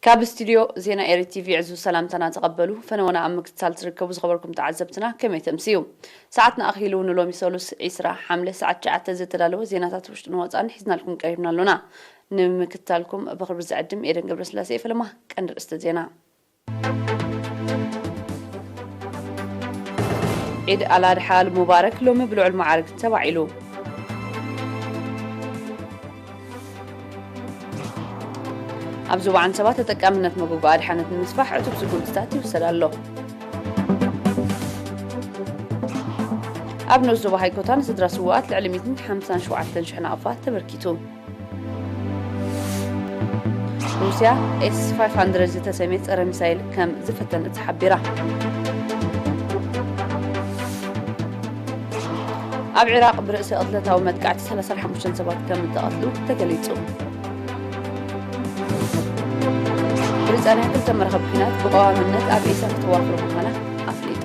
ካብ ስቱድዮ ዜና ኤሪ ቲቪ ዕዙዝ ሰላምታና ተቐበሉ። ፈነወና ኣብ ምክትታል ትርከቡ ዝኸበርኩም ተዓዘብትና ከመይ ተምስዩ? ሰዓትና ኣኺሉ ንሎሚ ሰሉስ ዒስራ ሓምለ ሰዓት ትሽዓተ ዝተዳለወ ዜናታት ውሽጥን ወጻእን ሒዝናልኩም ቀሪብና ኣሎና። ንምክትታልኩም ብኽብሪ ዝዕድም ኤደን ገብረስላሴ። ፈለማ ቀንዲ ርእስቲ ዜና። ዒድ ኣልኣድሓ ኣልሙባረክ ሎሚ ብልዑል መዓርግ ተባዒሉ። ኣብ ዞባ ዓንሰባ ተጠቃምነት መጎጎ ኣድሓነት ንምስፋሕ ዕቱብ ስጉምትታት ይውሰድ ኣሎ። ኣብ ንኡስ ዞባ ሃይኮታ ንስድራ ስውኣት ልዕሊ ሚእትን ሓምሳን ሸውዓተን ሽሕ ናቕፋ ተበርኪቱ። ሩስያ ኤስ ፋይቭ ሃንድረድ ዝተሰምየ ጸረ ሚሳይል ከም ዝፈተነት ሓቢራ። ኣብ ዒራቕ ብርእሰ ቅትለታዊ መጥቃዕቲ ሰላሳን ሓሙሽተን ሰባት ከም እተቐትሉ ተገሊጹ። ብሪጣንያ ክልተ መራኸቢ ኲናት ብቐዋምነት ኣብ ኤስያ ከተዋፍር ምዃና ኣፍሊጣ።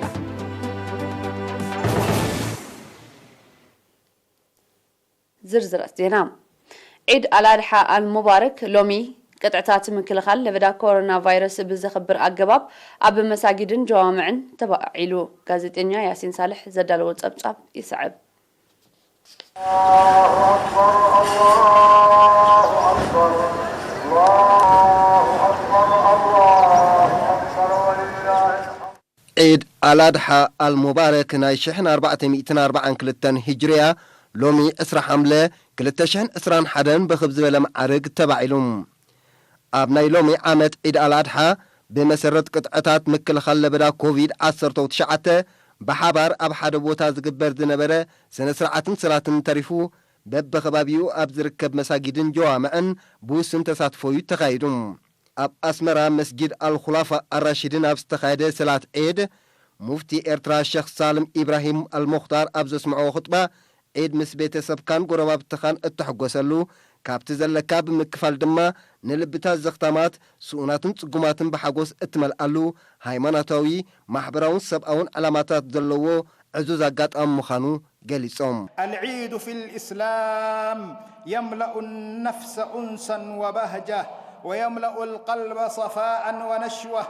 ዝርዝራት ዜና። ዒድ ኣልኣድሓ ኣልሙባረክ ሎሚ ቅጥዕታት ምክልኻል ለበዳ ኮሮና ቫይረስ ብዘኽብር ኣገባብ ኣብ መሳጊድን ጀዋምዕን ተባዒሉ። ጋዜጠኛ ያሲን ሳልሕ ዘዳለዎ ጸብጻብ ይስዕብ። الله أكبر، الله أكبر، الله أكبر، الله أكبر، ولله الحمد. ዒድ ኣልኣድሓ ኣልሙባረክ ናይ ሽሕን ኣርባዕተ ሚእትን ኣርባዓን ክልተን ሂጅርያ ሎሚ ዕስራ ሓምለ ክልተ ሽሕን ዕስራን ሓደን ብኽብ ዝበለ መዓርግ ተባዒሉ። ኣብ ናይ ሎሚ ዓመት ዒድ ኣልኣድሓ ብመሰረት ቅጥዕታት ምክልኻል ለበዳ ኮቪድ ዓሰርተ ትሽዓተ ብሓባር ኣብ ሓደ ቦታ ዝግበር ዝነበረ ስነ ስርዓትን ሰላትን ተሪፉ በብኸባቢኡ ኣብ ዝርከብ መሳጊድን ጀዋምዕን ብውሱን ተሳትፎ እዩ ተኻይዱ። ኣብ ኣስመራ መስጊድ ኣልኹላፋ ኣራሺድን ኣብ ዝተኻየደ ሰላት ዒድ፣ ሙፍቲ ኤርትራ ሸኽ ሳልም ኢብራሂም ኣልሙኽታር ኣብ ዘስምዖ ኹጥባ፣ ዒድ ምስ ቤተሰብካን ጎረባብትኻን እትሕጎሰሉ፣ ካብቲ ዘለካ ብምክፋል ድማ ንልብታት ዘኽታማት፣ ስኡናትን ጽጉማትን ብሓጎስ እትመልኣሉ፣ ሃይማኖታዊ፣ ማሕበራውን ሰብኣውን ዕላማታት ዘለዎ ዕዙዝ ኣጋጣሚ ምዃኑ ገሊጾም። العيد في الإسلام يملأ النفس أنسا وبهجة، ويملأ القلب صفاء ونشوة،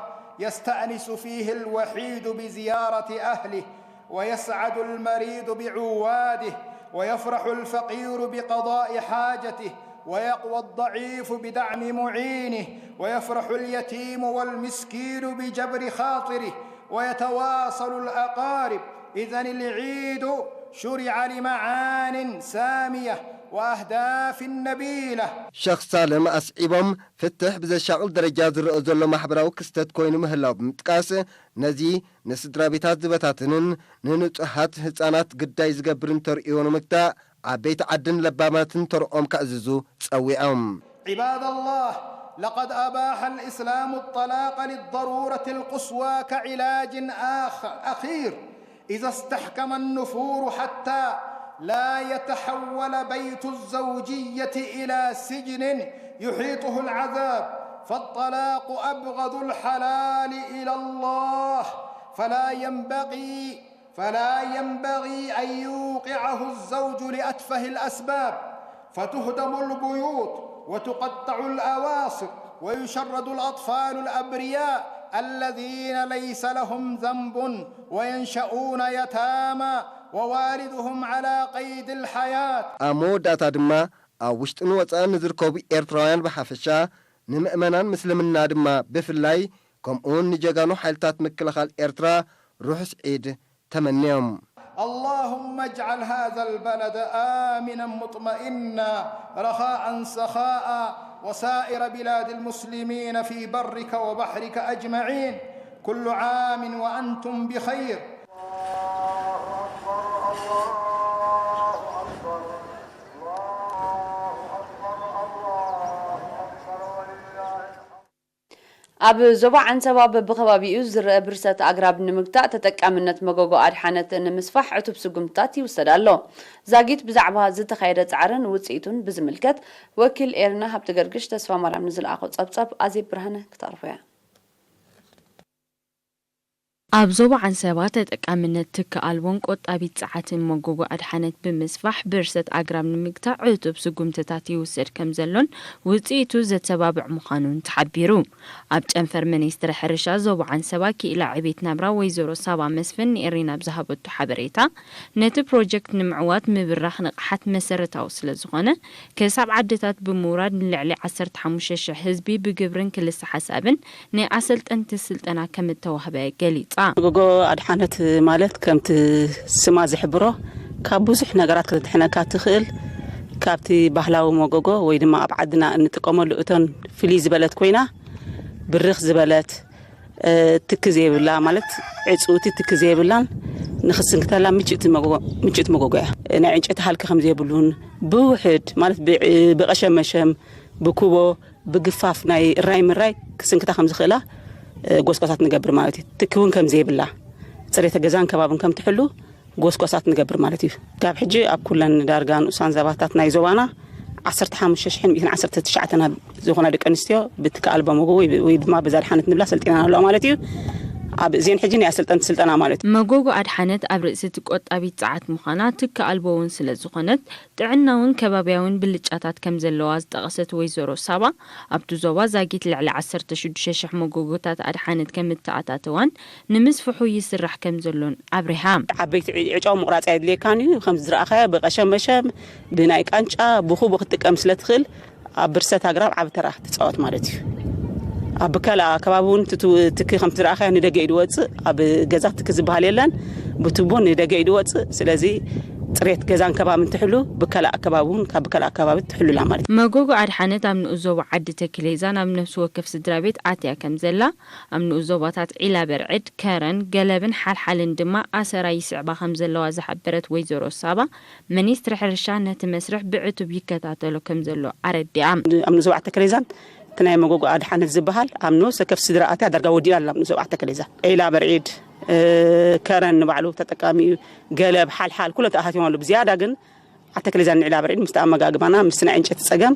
يستأنس فيه الوحيد بزيارة أهله، ويسعد المريض بعواده، ويفرح الفقير بقضاء حاجته، ويقوى الضعيف بدعم معينه، ويفرح اليتيم والمسكين بجبر خاطره، ويتواصل الأقارب. إذن العيد شرع لمعان سامية وأهداف نبيلة. ሸኽ ሳልም ኣስዒቦም፣ ፍትሕ ብዘሻቕል ደረጃ ዝረአ ዘሎ ማሕበራዊ ክስተት ኮይኑ ምህላው ብምጥቃስ፣ ነዚ ንስድራ ቤታት ዝበታትንን ንንጹሃት ህጻናት ግዳይ ዝገብርን ተርእዮ ንምግታእ ዓበይቲ ዓድን ለባማትን ተርኦም ከዕዝዙ ጸዊዖም። عباد الله، لقد أباح الإسلام الطلاق للضرورة القصوى كعلاج آخ-، أخير، إذا استحكم النفور حتى لا يتحول بيت الزوجية إلى سجن يحيطه العذاب، فالطلاق أبغض الحلال إلى الله، فلا ينبغي فلا ينبغي أن يوقعه الزوج لأتفه الأسباب، فتهدم البيوت وتقطع الأواصر ويشرد الأطفال الأبرياء الذين ليس لهم ذنب وينشؤون يتامى ووالدهم على قيد الحياة. ኣብ መወዳእታ ድማ ኣብ ውሽጥን ወጻእን ንዝርከቡ ኤርትራውያን ብሓፈሻ፣ ንምእመናን ምስልምና ድማ ብፍላይ፣ ከምኡውን ንጀጋኑ ሓይልታት ምክልኻል ኤርትራ ርሑስ ዒድ ተመንዮም። اللهم اجعل هذا البلد آمنا مطمئنا رخاء سخاء وسائر بلاد المسلمين في برك وبحرك أجمعين. كل عام وأنتم بخير. الله أكبر، الله أكبر، الله أكبر، الله أكبر، ولله الحمد. ኣብ ዞባ ዓንሰባ በብኸባቢኡ ዝረአ ብርሰት ኣግራብ ንምግታእ ተጠቃምነት መጎጎ ኣድሓነት ንምስፋሕ ዕቱብ ስጉምትታት ይውሰድ ኣሎ። ዛጊት ብዛዕባ ዝተኻየደ ጻዕርን ውጽኢቱን ብዝምልከት ወኪል ኤርና ሃብተገርግሽ ተስፋማርያም ንዝለኣኾ ጸብጻብ ኣዜብ ብርሃነ ክተቕርቦ እያ። ኣብ ዞባ ዓንሰባ ተጠቃምነት ትኪ ኣልቦን ቆጣቢት ጸዓትን መጎጎ ኣድሓነት ብምስፋሕ ብርሰት ኣግራብ ንምግታእ ዕቱብ ስጉምትታት ይውሰድ ከም ዘሎን ውጽኢቱ ዘተባብዕ ምዃኑን ተሓቢሩ። ኣብ ጨንፈር ሚኒስትሪ ሕርሻ ዞባ ዓንሰባ ክኢላ ዕቤት ናብራ ወይዘሮ ሳባ መስፍን ንኤሪና ብዝሃበቶ ሓበሬታ፣ ነቲ ፕሮጀክት ንምዕዋት ምብራኽ ንቕሓት መሰረታዊ ስለ ዝኾነ፣ ክሳብ ዓድታት ብምውራድ ንልዕሊ ዓሰርተ ሓሙሽተ ሽሕ ህዝቢ ብግብርን ክልሰ ሓሳብን ናይ ኣሰልጠንቲ ስልጠና ከም እተዋህበ ገሊጻ። መጎጎ ኣድሓነት ማለት ከምቲ ስማ ዝሕብሮ ካብ ብዙሕ ነገራት ከተድሕነካ ትኽእል፣ ካብቲ ባህላዊ መጎጎ ወይ ድማ ኣብ ዓድና እንጥቀመሉ እቶን ፍልይ ዝበለት ኮይና ብርኽ ዝበለት፣ እ፣ ትኪ ዘይብላ ማለት ዕጽውቲ ትኪ ዘይብላን ንኽስንክተላ ምችእቲ መጎጎ፣ ምችእቲ መጎጎ እያ። ናይ ዕንጨይቲ ሃልኪ ከም ዘይብሉን ብውሕድ ማለት ብ-፣ ብቐሸመሸም፣ ብኩቦ፣ ብግፋፍ ናይ እራይ ምራይ ክስንክታ ከም ዝኽእላ፣ እ፣ ጎስጓሳት ንገብር ማለት እዩ። ትኪ እውን ከም ዘይብላ፣ ጽሬተ ገዛን ከባብን ከም ትሕሉ ጎስጓሳት ንገብር ማለት እዩ። ካብ ሕጂ ኣብ ኩለን ዳርጋ ንኡሳን ዘባታት ናይ ዞባና ዓሰርተ ሓሙሽተ ሽሕን ሚእትን ዓሰርተ ትሽዓተን ዝኾና ደቂ ኣንስትዮ ብትኪ ኣልቦ መጎጎ ወይ፣ ወይ ድማ ብዛ ኣድሓነት ንብላ ሰልጢነን ኣለዋ ማለት እዩ። ኣብ እዚን ሕጂ ናይ ኣሰልጠንቲ ስልጠና ማለት እዩ። መጎጎ ኣድሓነት ኣብ ርእሲ እቲ ቆጣቢት ጸዓት ምዃና ትኪ ኣልቦ እውን ስለ ዝኾነት ጥዕናውን ከባብያውን ብልጫታት ከም ዘለዋ ዝጠቐሰት ወይዘሮ ሳባ፣ ኣብቲ ዞባ ዛጊት ልዕሊ ዓሰርተ ሽዱሽተ ሽሕ መጎጎታት ኣድሓነት ከም እተኣታተዋን ንምስፍሑ ይስራሕ ከም ዘሎን ኣብሪሃ። ዓበይቲ ዕጫው ምቑራጽ ኣየድልየካን እዩ። ከም ዝረኣኻዮ ብቐሸመሸም፣ ብናይ ቃንጫ፣ ብኹቡ ክትጥቀም ስለ ትኽእል ኣብ ብርሰት ኣግራብ ዓቢ ተራ ትጻወት ማለት እዩ። ኣብ ብከላ ከባቢ እውን ትቱ-፣ ትኪ ከም ዝረኣኻዮ ንደገ እዩ ዝወጽእ። ኣብ ገዛ ትኪ ዝበሃል የለን። ብቱቦ ንደገ እዩ ዝወጽእ። ስለዚ ጽሬት ገዛን ከባብን ትሕሉ፣ ብከላ ኣከባቢ እውን ካብ ብከላ ኣከባቢ ትሕሉላ ማለት እዩ። መጎጎ ኣድሓነት ኣብ ንኡስ ዞባ ዓዲ ተክሌዛን ኣብ ነፍሲ ወከፍ ስድራ ቤት ኣትያ ከም ዘላ፣ ኣብ ንኡስ ዞባታት ዒላ በርዕድ፣ ከረን፣ ገለብን ሓልሓልን ድማ ኣሰራ ይስዕባ ከም ዘለዋ ዝሓበረት ወይዘሮ ሳባ፣ ሚኒስትሪ ሕርሻ ነቲ መስርሕ ብዕቱብ ይከታተሎ ከም ዘሎ ኣረዲኣ። ኣብ ንኡስ ዞባ ዓዲ ተክሌዛን እቲ ናይ መጎጎ ኣድሓነት ዝበሃል ኣብ ንኡስ ወከፍ ስድራ ኣትያ ዳርጋ ወዲእና ኣለና። ኣብ ንኡስ ዞባ ዓዲ ተክሌዛን ዒላ በርዒድ፣ እ፣ ከረን ንባዕሉ ተጠቃሚ እዩ። ገለብ፣ ሓልሓል ኩሎም ተኣታትዮም ኣለዉ። ብዝያዳ ግን ዓተከሌዛን ንዒላ በርዒድ ምስቲ ኣመጋግባና ምስቲ ናይ ዕንጨቲ ጸገም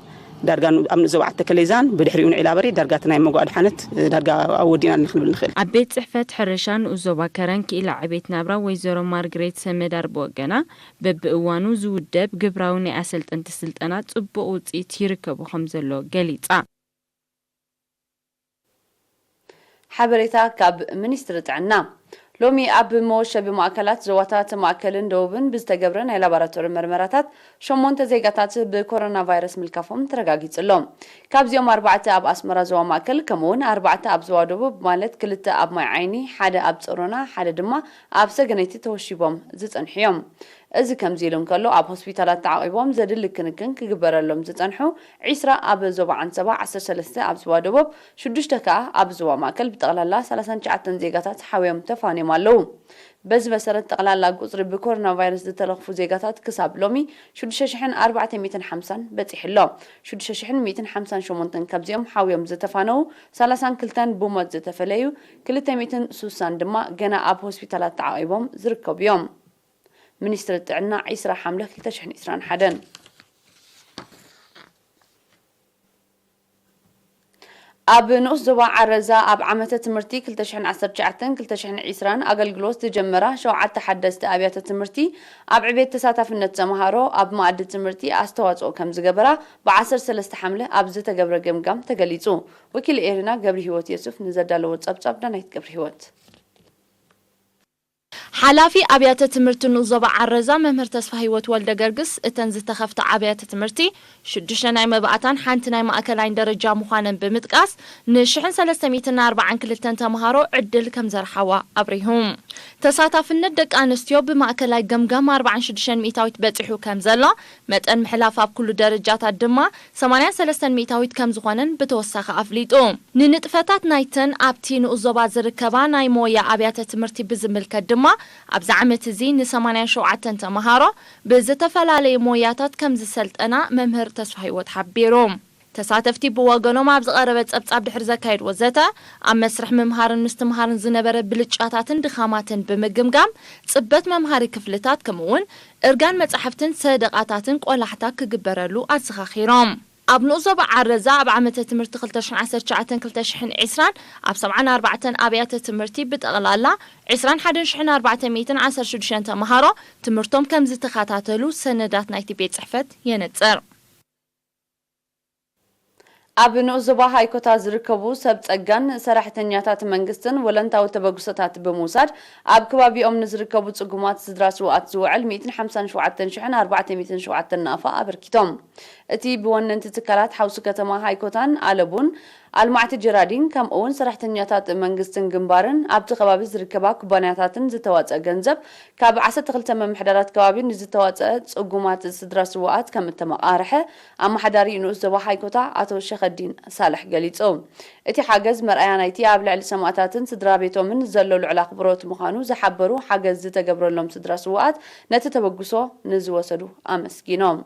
ዳርጋ ን-፣ ኣብ ንኡስ ዞባ ዓተከሌዛን ብድሕሪኡ ንዒላ በርዒድ ዳርጋ እቲ ናይ መጎ ኣድሓነት ዳርጋ ኣወዲእና ንክንብል ንኽእል። ኣብ ቤት ጽሕፈት ሕርሻ ንኡስ ዞባ ከረን ክኢላ ዕቤት ናብራ ወይዘሮ ማርግሬት ሰመዳር ብወገና፣ በብእዋኑ ዝውደብ ግብራዊ ናይ ኣሰልጠንቲ ስልጠና ጽቡቕ ውጽኢት ይርከቦ ከም ዘሎ ገሊጻ። ሓበሬታ ካብ ሚኒስትሪ ጥዕና። ሎሚ ኣብ መወሸቢ ማእከላት ዞባታት ማእከልን ደቡብን ብዝተገብረ ናይ ላቦራቶሪ መርመራታት ሸሞንተ ዜጋታት ብኮሮና ቫይረስ ምልካፎም ተረጋጊጹ ኣሎ። ካብዚኦም ኣርባዕተ ኣብ ኣስመራ ዞባ ማእከል፣ ከምኡ'ውን ኣርባዕተ ኣብ ዞባ ደቡብ፣ ማለት ክልተ ኣብ ማይ ዓይኒ፣ ሓደ ኣብ ጸሮና፣ ሓደ ድማ ኣብ ሰገነይቲ ተወሺቦም ዝጸንሑ እዮም። እዚ ከምዚ ኢሉ እንከሎ፣ ኣብ ሆስፒታላት ተዓቒቦም ዘድሊ ክንክን ክግበረሎም ዝጸንሑ ዒስራ ኣብ ዞባ ዓንሰባ፣ ዓሰርተ ሰለስተ ኣብ ዞባ ደቡብ፣ ሽዱሽተ ከኣ ኣብ ዞባ ማእከል፣ ብጠቕላላ ሰላሳን ትሽዓተን ዜጋታት ሓውዮም ተፋንዮም ኣለዉ። በዚ መሰረት፣ ጠቕላላ ቁጽሪ ብኮሮና ቫይረስ ዝተለኽፉ ዜጋታት ክሳብ ሎሚ ሽዱሽተ ሽሕን ኣርባዕተ ሚእትን ሓምሳን በጺሑ ኣሎ። ሽዱሽተ ሽሕን ሚእትን ሓምሳን ሸሞንተን ካብዚኦም ሓውዮም ዝተፋነዉ፣ ሰላሳን ክልተን ብሞት ዝተፈለዩ፣ ክልተ ሚእትን ስሳን ድማ ገና ኣብ ሆስፒታላት ተዓቒቦም ዝርከቡ እዮም። ሚኒስትሪ ጥዕና፣ ዒስራ ሓምለ ክልተ ሽሕን ዕስራን ሓደን። ኣብ ንኡስ ዞባ ዓረዛ ኣብ ዓመተ ትምህርቲ ክልተ ሽሕን ዓሰርተ ትሽዓተን ክልተ ሽሕን ዕስራን ኣገልግሎት ዝጀመራ ሸውዓተ ሓደስቲ ኣብያተ ትምህርቲ ኣብ ዕቤት ተሳታፍነት ተምሃሮ ኣብ መኣዲ ትምህርቲ ኣስተዋጽኦ ከም ዝገበራ ብ ዓሰርተ ሰለስተ ሓምለ ኣብ ዝተገብረ ገምጋም ተገሊጹ። ወኪል ኤሪና ገብረ ህይወት የሱፍ ንዘዳለዎ ጸብጻብ ዳናይት ገብረ ህይወት። ሓላፊ ኣብያተ ትምህርቲ ንኡስ ዞባ ዓረዛ መምህር ተስፋ ህይወት ወልደ ገርግስ፣ እተን ዝተኸፍታ ኣብያተ ትምህርቲ ሽዱሽተ ናይ መባእታን ሓንቲ ናይ ማእከላይን ደረጃ ምዃነን ብምጥቃስ፣ ንሽሕን ሰለስተ ሚእትን ኣርባዓን ክልተን ተምሃሮ ዕድል ከም ዘርሓዋ ኣብሪሁ። ተሳታፍነት ደቂ ኣንስትዮ ብማእከላይ ገምጋም ኣርባዓን ሽዱሽተን ሚእታዊት በጺሑ ከም ዘሎ፣ መጠን ምሕላፍ ኣብ ኩሉ ደረጃታት ድማ ሰማንያን ሰለስተን ሚእታዊት ከም ዝኾነን ብተወሳኺ ኣፍሊጡ። ንንጥፈታት ናይተን ኣብቲ ንኡስ ዞባ ዝርከባ ናይ ሞያ ኣብያተ ትምህርቲ ብዝምልከት ድማ፣ ኣብዚ ዓመት እዚ ንሰማንያን ሸውዓተን ተምሃሮ ብዝተፈላለየ ሞያታት ከም ዝሰልጠና መምህር ተስፋ ህይወት ሓቢሩ። ተሳተፍቲ ብወገኖም ኣብ ዝቐረበ ጸብጻብ ድሕሪ ዘካየድዎ ዘተ፣ ኣብ መስርሕ ምምሃርን ምስትምሃርን ዝነበረ ብልጫታትን ድኻማትን ብምግምጋም፣ ጽበት መምሃሪ ክፍልታት ከምኡ'ውን እርጋን መጻሕፍትን ሰደቓታትን ቆላሕታ ክግበረሉ ኣዘኻኺሮም። ኣብ ንኡስ ዞባ ዓረዛ ኣብ ዓመተ ትምህርቲ ክልተ ሽሕን ዓሰርተ ትሽዓተን ክልተ ሽሕን ዕስራን ኣብ ሰብዓን ኣርባዕተን ኣብያተ ትምህርቲ ብጠቕላላ ዕስራን ሓደን ሽሕን ኣርባዕተ ሚእትን ዓሰርተ ሽዱሽተን ተምሃሮ ትምህርቶም ከም ዝተኸታተሉ ሰነዳት ናይቲ ቤት ጽሕፈት የነጽር። ኣብ ንኡስ ዞባ ሃይኮታ ዝርከቡ ሰብ ጸጋን ሰራሕተኛታት መንግስትን ወለንታዊ ተበግሶታት ብምውሳድ ኣብ ከባቢኦም ንዝርከቡ ጽጉማት ስድራ ስውኣት ዝውዕል ሚእትን ሓምሳን ሸውዓተን ሽሕን ኣርባዕተ ሚእትን ሸውዓተን ናቕፋ ኣበርኪቶም። እቲ ብወነንቲ ትካላት ሓውሲ ከተማ ሃይኮታን ኣለቡን ኣልማዕቲ ጀራዲን ከምኡ እውን ሰራሕተኛታት መንግስትን ግንባርን ኣብቲ ከባቢ ዝርከባ ኩባንያታትን ዝተዋጸ ገንዘብ ካብ ዓሰርተ ክልተ ምምሕዳራት ከባቢ ንዝተዋጸ ጽጉማት ስድራ ስውኣት ከም እተመቓርሐ ኣመሓዳሪ ንኡስ ዞባ ሃይኮታ ኣቶ ሸኸዲን ሳልሕ ገሊጹ። እቲ ሓገዝ መርኣያ ናይቲ ኣብ ልዕሊ ሰማእታትን ስድራ ቤቶምን ዘሎ ልዑል ኣኽብሮት ምዃኑ ዝሓበሩ ሓገዝ ዝተገብረሎም ስድራ ስውኣት ነቲ ተበግሶ ንዝወሰዱ ኣመስጊኖም።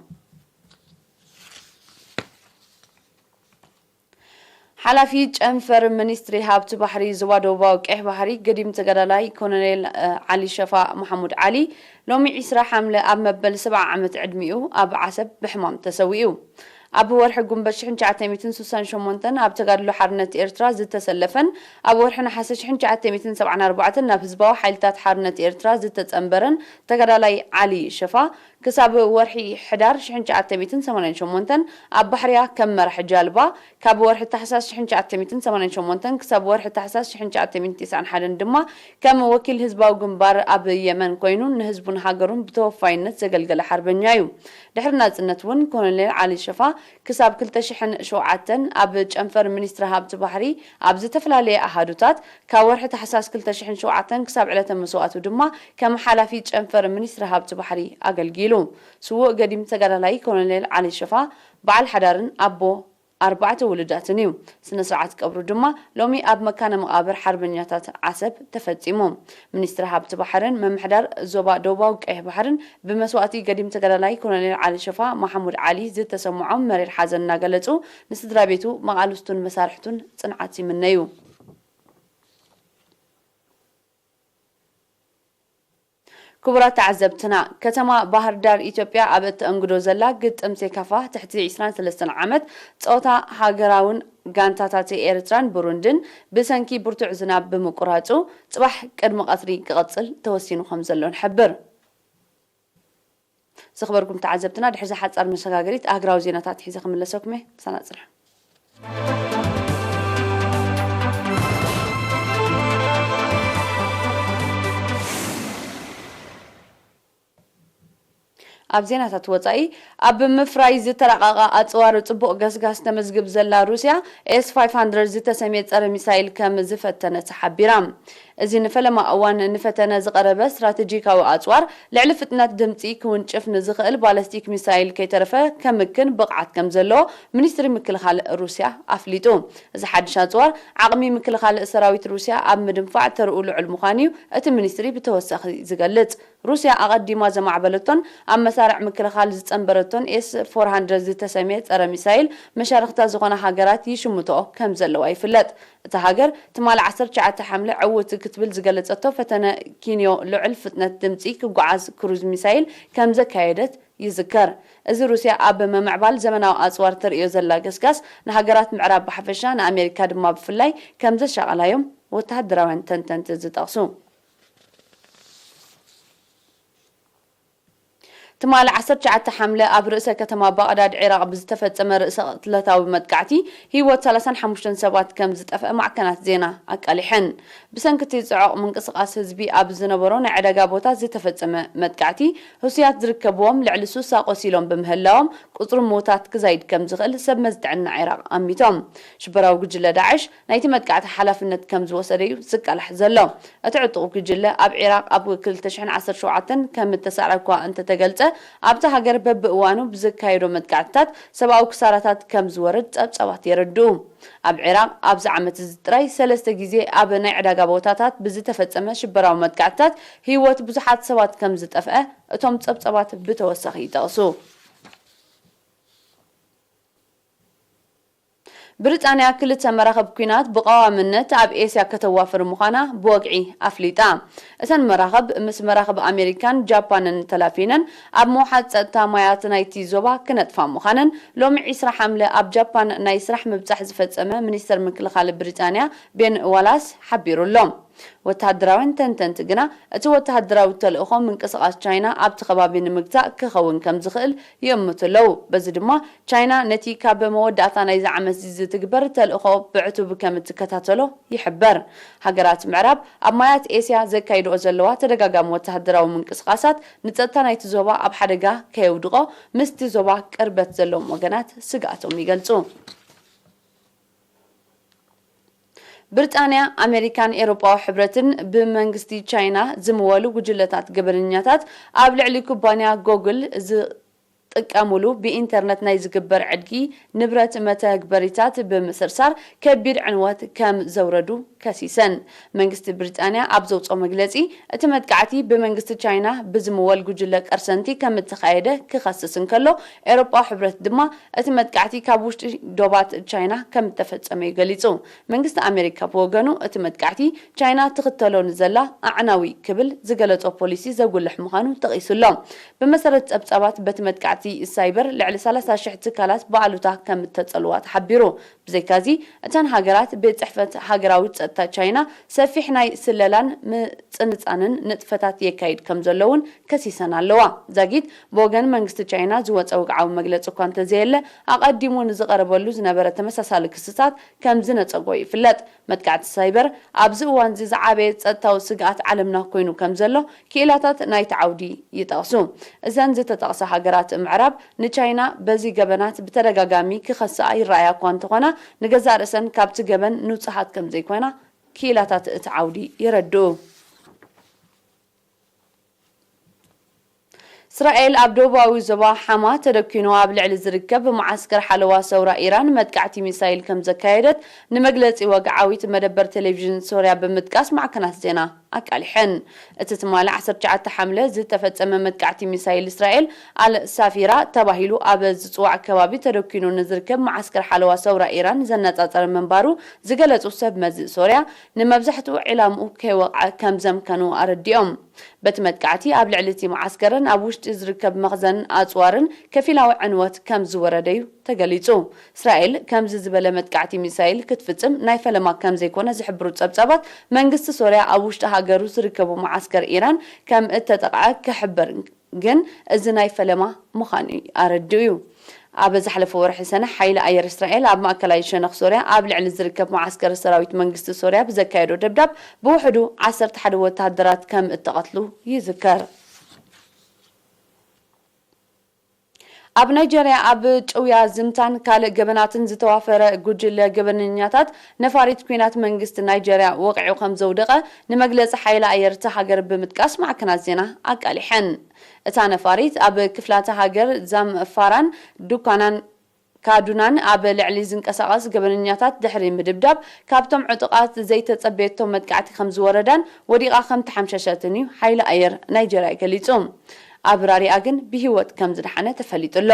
ሓላፊ ጨንፈር ሚኒስትሪ ሃብቲ ባሕሪ ዞባ ደቡባዊ ቀይሕ ባሕሪ ገዲም ተጋዳላይ ኮሎኔል ዓሊ ሸፋ መሓሙድ ዓሊ ሎሚ ዕስራ ሓምለ ኣብ መበል ሰብዓ ዓመት ዕድሚኡ ኣብ ዓሰብ ብሕማም ተሰዊኡ። ኣብ ወርሒ ጉንበት ሽሕን ትሽዓተ ሚእትን ስሳን ሸሞንተን ኣብ ተጋድሎ ሓርነት ኤርትራ ዝተሰለፈን ኣብ ወርሒ ነሓሰ ሽሕን ትሽዓተ ሚእትን ሰብዓን ኣርባዕተን ናብ ህዝባዊ ሓይልታት ሓርነት ኤርትራ ዝተጸንበረን ተጋዳላይ ዓሊ ሸፋ ክሳብ ወርሒ ሕዳር ሽሕን ትሽዓተ ሚእትን ሰማንያን ሸሞንተን ኣብ ባሕርያ ከም መራሒ ጃልባ፣ ካብ ወርሒ ታሕሳስ ሽሕን ትሽዓተ ሚእትን ሰማንያን ሸሞንተን ክሳብ ወርሒ ታሕሳስ ሽሕን ትሽዓተ ሚእትን ተስዓን ሓደን ድማ ከም ወኪል ህዝባዊ ግንባር ኣብ የመን ኮይኑ ንህዝቡን ሃገሩን ብተወፋይነት ዘገልገለ ሓርበኛ እዩ። ድሕሪ ናጽነት እውን ኮሎኔል ዓሊ ሸፋ ክሳብ ክልተ ሽሕን ሸውዓተን ኣብ ጨንፈር ሚኒስትሪ ሃብቲ ባሕሪ ኣብ ዝተፈላለየ ኣሃዱታት ካብ ወርሒ ታሕሳስ ክልተ ሽሕን ሸውዓተን ክሳብ ዕለተ መስዋእቱ ድማ ከም ሓላፊ ጨንፈር ሚኒስትሪ ሃብቲ ባሕሪ ኣገልጊሉ። ስዉእ ገዲም ተጋዳላይ ኮሎኔል ዓሊ ሸፋ በዓል ሓዳርን ኣቦ ኣርባዕተ ውሉዳትን እዩ። ስነ ስርዓት ቀብሩ ድማ ሎሚ ኣብ መካነ መቓብር ሓርበኛታት ዓሰብ ተፈጺሙ። ሚኒስትሪ ሃብቲ ባሕርን ምምሕዳር ዞባ ደቡባዊ ቀይሕ ባሕርን ብመስዋእቲ ገዲም ተጋዳላይ ኮሎኔል ዓሊ ሸፋ መሓሙድ ዓሊ ዝተሰምዖም መሪር ሓዘን እናገለጹ ንስድራ ቤቱ፣ መቓልስቱን መሳርሕቱን ጽንዓት ይምነዩ። ክቡራት ተዓዘብትና፣ ከተማ ባህር ዳር ኢትዮጵያ ኣብ እተእንግዶ ዘላ ግጥም ሴካፋ ትሕቲ ዕስራን ሰለስተን ዓመት ጸወታ ሃገራውን ጋንታታት ኤርትራን ብሩንድን ብሰንኪ ብርቱዕ ዝናብ ብምቁራጹ ጽባሕ ቅድሚ ቀትሪ ክቕጽል ተወሲኑ ከም ዘሎ ንሕብር። ዝኽበርኩም ተዓዘብትና፣ ድሕሪ እዛ ሓጻር መሰጋገሪት ኣህግራዊ ዜናታት ሒዘ ክምለሰኩም እየ። ክሳና ጽንሑ። ኣብ ዜናታት ወጻኢ፣ ኣብ ምፍራይ ዝተራቐቐ ኣጽዋር ጽቡቕ ገስጋስ ተመዝግብ ዘላ ሩስያ፣ ኤስ ፋይቭ ሃንድረድ ዝተሰምየ ጸረ ሚሳይል ከም ዝፈተነት ሓቢራ። እዚ ንፈለማ እዋን ንፈተነ ዝቐረበ ስትራተጂካዊ ኣጽዋር፣ ልዕሊ ፍጥነት ድምጺ ክውንጭፍ ንዝኽእል ባለስቲክ ሚሳይል ከይተረፈ ከምክን ብቕዓት ከም ዘለዎ ሚኒስትሪ ምክልኻል ሩስያ ኣፍሊጡ። እዚ ሓድሽ ኣጽዋር፣ ዓቕሚ ምክልኻል ሰራዊት ሩስያ ኣብ ምድንፋዕ ተርኡ ልዑል ምዃኑ እዩ እቲ ሚኒስትሪ ብተወሳኺ ዝገልጽ። ሩስያ ኣቐዲማ ዘማዕበለቶን ኣብ መሳርዕ ምክልኻል ዝጸንበረቶን ኤስ ፎር ሃንድረድ ዝተሰምየ ጸረ ሚሳይል መሻርኽታ ዝኾና ሃገራት ይሽምትኦ ከም ዘለዋ ይፍለጥ። እታ ሃገር ትማሊ ዓሰርተ ትሽዓተ ሓምለ ዕውት ክትብል ዝገለጸቶ ፈተነ ኪንዮ ልዑል ፍጥነት ድምጺ ክጓዓዝ ክሩዝ ሚሳይል ከም ዘካየደት ይዝከር። እዚ ሩስያ ኣብ ምምዕባል ዘመናዊ ኣጽዋር ተርእዮ ዘላ ገስጋስ ንሃገራት ምዕራብ ብሓፈሻ ንኣሜሪካ ድማ ብፍላይ ከም ዘሻቐላዮም ወተሃደራውያን ተንተንቲ ዝጠቕሱ። ትማሊ ዓሰርተ ትሽዓተ ሓምለ ኣብ ርእሰ ከተማ ባቕዳድ ዒራቕ ብዝተፈጸመ ርእሰ ቅትለታዊ መጥቃዕቲ ህይወት ሰላሳን ሓሙሽተን ሰባት ከም ዝጠፍአ ማዕከናት ዜና ኣቃሊሐን። ብሰንኪ እቲ ጽዑቕ ምንቅስቓስ ህዝቢ ኣብ ዝነበሮ ናይ ዕዳጋ ቦታ ዝተፈጸመ መጥቃዕቲ፣ ህሱያት ዝርከብዎም ልዕሊ ሱሳ ቆሲሎም ብምህላዎም ቁጽሪ ምዉታት ክዛይድ ከም ዝኽእል ሰብ መዚ ጥዕና ዒራቕ ኣሚቶም። ሽበራዊ ጉጅለ ዳዕሽ ናይቲ መጥቃዕቲ ሓላፍነት ከም ዝወሰደ እዩ ዝቃላሕ ዘሎ። እቲ ዕጡቕ ጉጅለ ኣብ ዒራቕ ኣብ ክልተ ሽሕን ዓሰርተ ሸውዓተን ከም እተሳዕረ እኳ እንተተገልጸ፣ ኣብታ ሃገር በብእዋኑ ብዘካየዶ መጥቃዕትታት ሰብኣዊ ክሳራታት ከም ዝወርድ ጸብጻባት የረድኡ። ኣብ ዒራቕ ኣብዚ ዓመት እዚ ጥራይ ሰለስተ ግዜ ኣብ ናይ ዕዳጋ ቦታታት ብዝተፈጸመ ሽበራዊ መጥቃዕትታት ህይወት ብዙሓት ሰባት ከም ዝጠፍአ እቶም ጸብጻባት ብተወሳኺ ይጠቕሱ። ብሪጣንያ ክልተ መራኽብ ኲናት ብቐዋምነት ኣብ ኤስያ ከተዋፍር ምዃና ብወግዒ ኣፍሊጣ። እተን መራኽብ ምስ መራኽብ ኣሜሪካን ጃፓንን ተላፊነን ኣብ ምውሓጥ ጸጥታ ማያት ናይቲ ዞባ ክነጥፋ ምዃነን ሎሚ ዕስራ ሓምለ ኣብ ጃፓን ናይ ስራሕ ምብጻሕ ዝፈጸመ ሚኒስተር ምክልኻል ብሪጣንያ ቤን ዋላስ ሓቢሩ ኣሎ። ወተሃደራውያን ተንተንቲ ግና እቲ ወተሃደራዊ ተልእኾ ምንቅስቓስ ቻይና ኣብቲ ከባቢ ንምግታእ ክኸውን ከም ዝኽእል ይእምቱ ኣለዉ። በዚ ድማ ቻይና ነቲ ካብ መወዳእታ ናይዚ ዓመት እዚ ዝትግበር ተልእኾ ብዕቱብ ከም እትከታተሎ ይሕበር። ሃገራት ምዕራብ ኣብ ማያት ኤስያ ዘካይድኦ ዘለዋ ተደጋጋሚ ወተሃደራዊ ምንቅስቓሳት ንጸጥታ ናይቲ ዞባ ኣብ ሓደጋ ከየውድቖ ምስቲ ዞባ ቅርበት ዘለዎም ወገናት ስግኣቶም ይገልጹ። ብሪጣንያ፣ ኣሜሪካን ኤውሮጳዊ ሕብረትን ብመንግስቲ ቻይና ዝምወሉ ጉጅለታት ገበነኛታት ኣብ ልዕሊ ኩባንያ ጎግል ዝጥቀሙሉ ብኢንተርነት ናይ ዝግበር ዕድጊ ንብረት መተግበሪታት ብምስርሳር ከቢድ ዕንወት ከም ዘውረዱ ከሲሰን። መንግስቲ ብሪጣንያ ኣብ ዘውፅኦ መግለፂ፣ እቲ መጥቃዕቲ ብመንግስቲ ቻይና ብዝምወል ጉጅለ ቀርሰንቲ ከም እተኻየደ ክኸስስ እንከሎ፣ ኤውሮጳዊ ሕብረት ድማ እቲ መጥቃዕቲ ካብ ውሽጢ ዶባት ቻይና ከም እተፈጸመ እዩ ገሊጹ። መንግስቲ ኣሜሪካ ብወገኑ፣ እቲ መጥቃዕቲ ቻይና ትኽተሎ ንዘላ ኣዕናዊ ክብል ዝገለጾ ፖሊሲ ዘጉልሕ ምዃኑ ጠቒሱ ኣሎ። ብመሰረት ጸብጻባት፣ በቲ መጥቃዕቲ ሳይበር ልዕሊ ሰላሳ ሽሕ ትካላት ብኣሉታ ከም እተጸልዋ ተሓቢሩ። ብዘይካዚ፣ እተን ሃገራት ቤት ጽሕፈት ሃገራዊ ጸጥታ ቻይና ሰፊሕ ናይ ስለላን ምጽንጻንን ንጥፈታት የካይድ ከም ዘሎ እውን ከሲሰን ኣለዋ። ዛጊት ብወገን መንግስቲ ቻይና ዝወጸ ወግዓዊ መግለጺ እኳ እንተዘየለ፣ ኣቐዲሙ ንዝቐረበሉ ዝነበረ ተመሳሳሊ ክስታት ከም ዝነጸጎ ይፍለጥ። መጥቃዕቲ ሳይበር ኣብዚ እዋንዚ ዝዓበየ ጸጥታዊ ስግኣት ዓለምና ኮይኑ ከም ዘሎ ክኢላታት ናይቲ ዓውዲ ይጠቕሱ። እዘን ዝተጠቕሳ ሃገራት ምዕራብ ንቻይና በዚ ገበናት ብተደጋጋሚ ክኸስኣ ይረኣያ እኳ እንተኾና፣ ንገዛእ ርእሰን ካብቲ ገበን ንጹሃት ከም ዘይኮና ክኢላታት እቲ ዓውዲ የረድኡ። እስራኤል ኣብ ደቡባዊ ዞባ ሓማ ተደኪኑ ኣብ ልዕሊ ዝርከብ መዓስከር ሓለዋ ሰውራ ኢራን መጥቃዕቲ ሚሳይል ከም ዘካየደት ንመግለጺ ወግዓዊት መደበር ቴሌቪዥን ሶርያ ብምጥቃስ ማዕከናት ዜና ኣቃሊሐን። እቲ ትማሊ ዓሰርተ ትሽዓተ ሓምለ ዝተፈጸመ መጥቃዕቲ ሚሳይል እስራኤል ኣል ሳፊራ ተባሂሉ ኣብ ዝጽዋዕ ከባቢ ተደኪኑ ንዝርከብ መዓስከር ሓለዋ ሰውራ ኢራን ዘነጻጸረ ምንባሩ ዝገለጹ ሰብ መዚ ሶርያ፣ ንመብዛሕትኡ ዒላምኡ ከይወቕዐ ከም ዘምከኑ ኣረዲኦም። በቲ መጥቃዕቲ ኣብ ልዕሊ እቲ መዓስከርን ኣብ ውሽጢ ዝርከብ መኽዘን ኣጽዋርን ከፊላዊ ዕንወት ከም ዝወረደ እዩ ተገሊጹ። እስራኤል ከምዚ ዝበለ መጥቃዕቲ ሚሳይል ክትፍጽም ናይ ፈለማ ከም ዘይኮነ ዝሕብሩ ጸብጻባት፣ መንግስቲ ሶርያ ኣብ ውሽጢ ሃገሩ ዝርከቡ መዓስከር ኢራን ከም እተጠቕዐ ክሕበር፣ ግን እዚ ናይ ፈለማ ምዃኑ ኣረዲኡ እዩ። ኣብ ዝሓለፈ ወርሒ ሰነ፣ ሓይሊ ኣየር እስራኤል ኣብ ማእከላይ ሸነኽ ሶርያ ኣብ ልዕሊ ዝርከብ መዓስከር ሰራዊት መንግስቲ ሶርያ ብዘካየዶ ደብዳብ፣ ብውሕዱ ዓሰርተ ሓደ ወተሃደራት ከም እተቐትሉ ይዝከር። ኣብ ናይጀርያ ኣብ ጭውያ ዝምታን ካልእ ገበናትን ዝተዋፈረ ጉጅለ ገበነኛታት ነፋሪት ኲናት መንግስቲ ናይጀርያ ወቒዑ ከም ዘውደቐ ንመግለጺ ሓይሊ ኣየር እታ ሃገር ብምጥቃስ ማዕከናት ዜና ኣቃሊሐን። እታ ነፋሪት ኣብ ክፍላተ ሃገር ዛምፋራን ዱካናን ካዱናን ኣብ ልዕሊ ዝንቀሳቐስ ገበነኛታት ድሕሪ ምድብዳብ፣ ካብቶም ዕጡቓት ዘይተጸበየቶ መጥቃዕቲ ከም ዝወረዳን ወዲቓ ከም ተሓምሸሸትን እዩ ሓይሊ ኣየር ናይጀርያ ገሊጹ። ኣብራሪኣ ግን ብህይወት ከም ዝደሓነ ተፈሊጡ ኣሎ።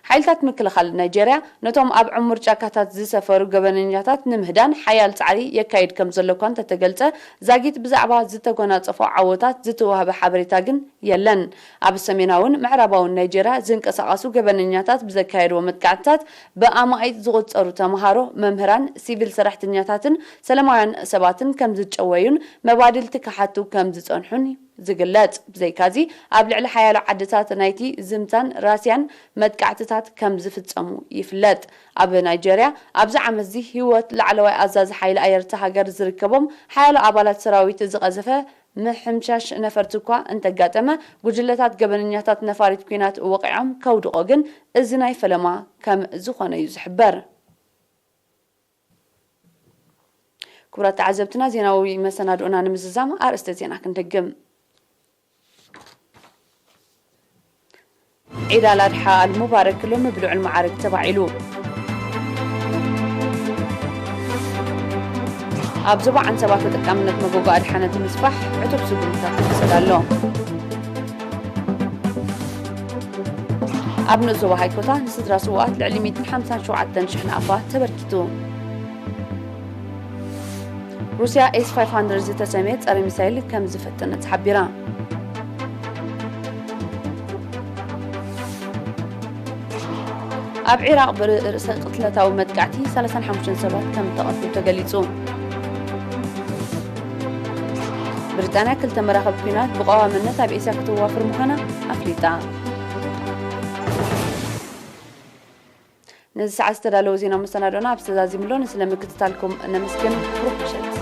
ሓይልታት ምክልኻል ናይጀርያ ነቶም ኣብ ዕሙር ጫካታት ዝሰፈሩ ገበነኛታት ንምህዳን ሓያል ጻዕሪ የካይድ ከም ዘሎ እኳ እንተተገልጸ፣ ዛጊት ብዛዕባ ዝተጎናጸፎ ዓወታት ዝተዋህበ ሓበሬታ ግን የለን። ኣብ ሰሜናውን ምዕራባውን ናይጀርያ ዝንቀሳቐሱ ገበነኛታት ብዘካየድዎ መጥቃዕትታት ብኣማኢት ዝቑጸሩ ተምሃሮ፣ መምህራን፣ ሲቪል ሰራሕተኛታትን ሰላማውያን ሰባትን ከም ዝጨወዩን መባድልቲ ክሓቱ ከም ዝጸንሑን እዩ ዝግለጽ። ብዘይካዚ፣ ኣብ ልዕሊ ሓያሎ ዓድታት ናይቲ ዝምታን ራስያን መጥቃዕትታት ከም ዝፍጸሙ ይፍለጥ። ኣብ ናይጀርያ ኣብዚ ዓመትዚ ህይወት ላዕለዋይ ኣዛዚ ሓይሊ ኣየር እታ ሃገር ዝርከቦም ሓያሎ ኣባላት ሰራዊት ዝቐዘፈ ምሕምሻሽ ነፈርቲ እኳ እንተጋጠመ፣ ጉጅለታት ገበነኛታት ነፋሪት ኲናት ወቒዖም ከውድቖ ግን እዚ ናይ ፈለማ ከም ዝኾነ እዩ ዝሕበር። ክቡራት ተዓዘብትና፣ ዜናዊ መሰናድኦና ንምዝዛም ኣርእስተ ዜና ክንደግም። ዒድ ኣል ኣድሓ ኣል ሙባረክ ሎሚ ብልዑል መዓርግ ተባዒሉ። ኣብ ዞባ ዓንሰባ ተጠቃምነት መጎጎ ኣድሓነት ንምስፋሕ ዕቱብ ስጉምትታት ይወሰድ ኣሎ። ኣብ ንኡስ ዞባ ሃይኮታ ንስድራ ስውኣት ልዕሊ ሚእትን ሓምሳን ሸውዓተን ሽሕ ናቕፋ ተበርኪቱ። ሩስያ ኤስ ፋይቭ ሃንድረድ ዝተሰምየ ጸረ ሚሳይል ከም ዝፈተነት ሓቢራ። ኣብ ዒራቕ ብርእሰ ቅትለታዊ መጥቃዕቲ ሰላሳን ሓሙሽተን ሰባት ከም ተቐትሉ ተገሊጹ። ብሪጣንያ ክልተ መራኸብ ኲናት ብቐዋምነት ኣብ ኤስያ ከተዋፍር ምዃና ኣፍሊጣ። ነዚ ሰዓት ዝተዳለወ ዜና መሰናዶና ኣብ ዝተዛዚምሎ ንስለ ምክትታልኩም ነመስግን። ብሩኽ ምሸት።